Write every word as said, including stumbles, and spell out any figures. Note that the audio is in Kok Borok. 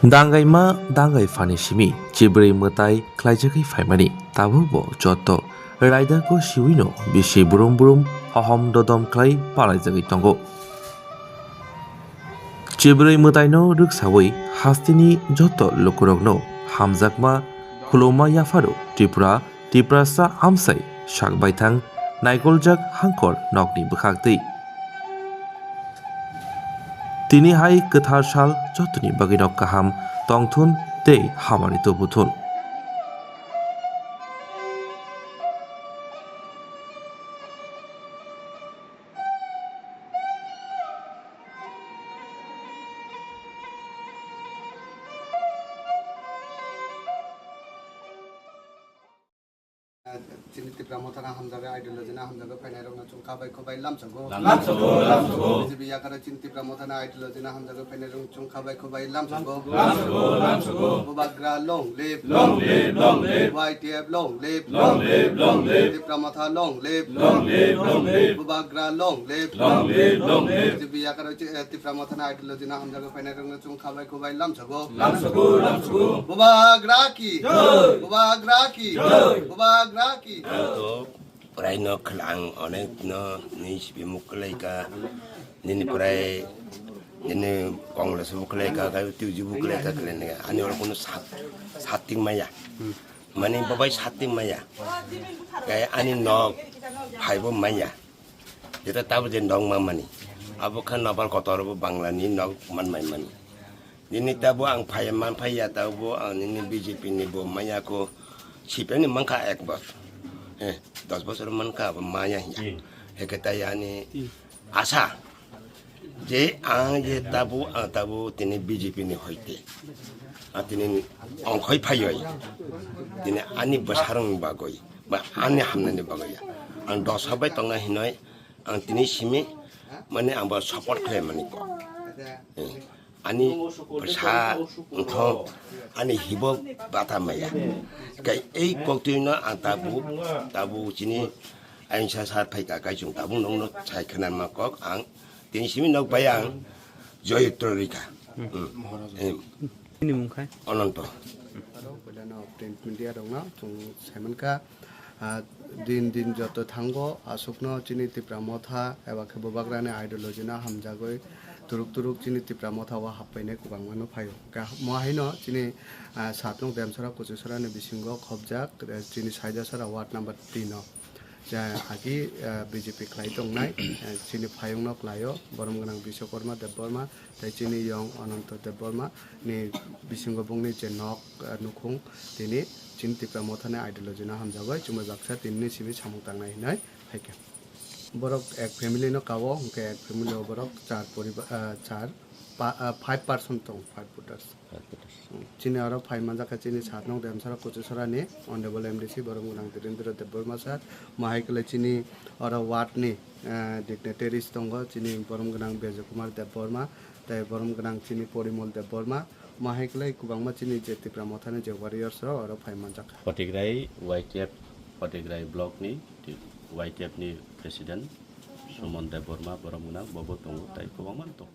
Dangaima dangai phani simi chibrwi mwtai khlaijagwi phaimani, tabukbo joto raidako siwino bisi brum brum hohom dodom khlai palaijagwi tongo. Chibrwi mwtaino rwksawi hasteni joto lukurokno hamjakma khuluma yapharo Tripura Tiprasa amsai sak baithang naikoljak hangkor nokni bwkhaktwi. Tini hai kwthar sal jotoni bagwino kaham tongthun tei hamari tubuthun. Chini Tipra Mothani hamjagwi, ideology ni hamjagwi phainairokno chwng kha bai khubai lamsogo. Lamsogo, lamsogo. B J P yakarwi chini Tipra Mothani ideology ni hamjagwi phainairokno chwng kha bai khubai lamsogo. Lamsogo, lamsogo. Bubagra long live. Long live, long live. Y T F long live. Long live, long live. Tipra Motha long live. Long live, long live. Bubagra long live. Long live, long live. B J P yakarwi chi-, eh, Tipra Mothani ideology ni hamjagwi phainairokno chwng kha bai khubai lamsogo. Lamsogo, lamsogo. Bubagra ki. Jai. Bubagra ki. Jai. Bubagra ki. Ang to prai no khwlang onek no ni sibi muk kwlai ka, nini prai nini Congress muk kwlai ka, ka tuji muk kwlai ka kwlai ne. Ani oro kono sat, sat ting maya. Mani babai sat ting maya. Kaya ani nok phaibo maya. Jeta tabo je nok ma mani. Abo kha nopal kotor bo Bangla ni nok man mai mani. Nini tabo ang phai man phai ya tabo ang nini B J P ni bo maya ko C P M ni mankha ek bosor. Eh, dos bosor mankha abo maya hiya. Hmm. Heke tai ani Hmm. asa je ang je tabo ang tabo tini B J P ni hoite. Ang tini ongkhoi phaioi. Tini ani bwsarang bagoi. Ba ani hamnani bagwi ang dosa bai tongna hinoi ang tini simi mane ang bo support khlai mani kok. Eh, ani bwsa wngkho ani hibo bata maya. Kai ei koktwino ang tabu tabu chini ayungsa sar phaika kai chwng tabuk nokno sai khwnanma kok ang tini simi nok bai ang joyutro rikha. Hmm. Eh, Nini mung khai? Ononto. Aro puilano print media rokno chwng saimankha, ah, din din joto thango aswkno chini Tipra Motha eba khe Bubagrani ideology no hamjagwi turuk turuk chini Tipra Motha o happainai kwbangma no phaio. Ka-, mo haino chini, ah, satnok Demsora Kuchusora ni bisingo khobjak, eh, chini Saidasora ward number tin o. Ja, agi, eh, B J P khlai tongnai, eh, chini phayungno khlaio, borom gwnang Biswakarma Debbarma, tei chini yong Ananto Debbarma ni bisingo bongni je nok, eh, nukhung, tini chini Tipra Mothani ideology no hamjagwi chumui baksa tinini simi samung tangnai hinwi phaikha. Borok ek family no kao, hwnkhe ek family o borok char poriba-, eh, char pa-, eh, five person tong, five voters. Chini oro phai manjak kha chini satnok Demsora Kuchusora ni Honorable M D C borom gwnang Dhirendra Debbarma sir, mahai kwlai chini oro ward ni, eh, dignitaries tongo, chini borom gwnang Bejo Kumar Debbarma, tei borom gwnang chini Porimol Debbarma, mahai kwlai kwbangma chini je Tipra Mothani je warriors rok oro phai manjak kha. Patigrai Y T F, Patigrai block ni Y T F ni president Sumon Debbarma borom gwnang bobo tongo, tei kwbangma tongo.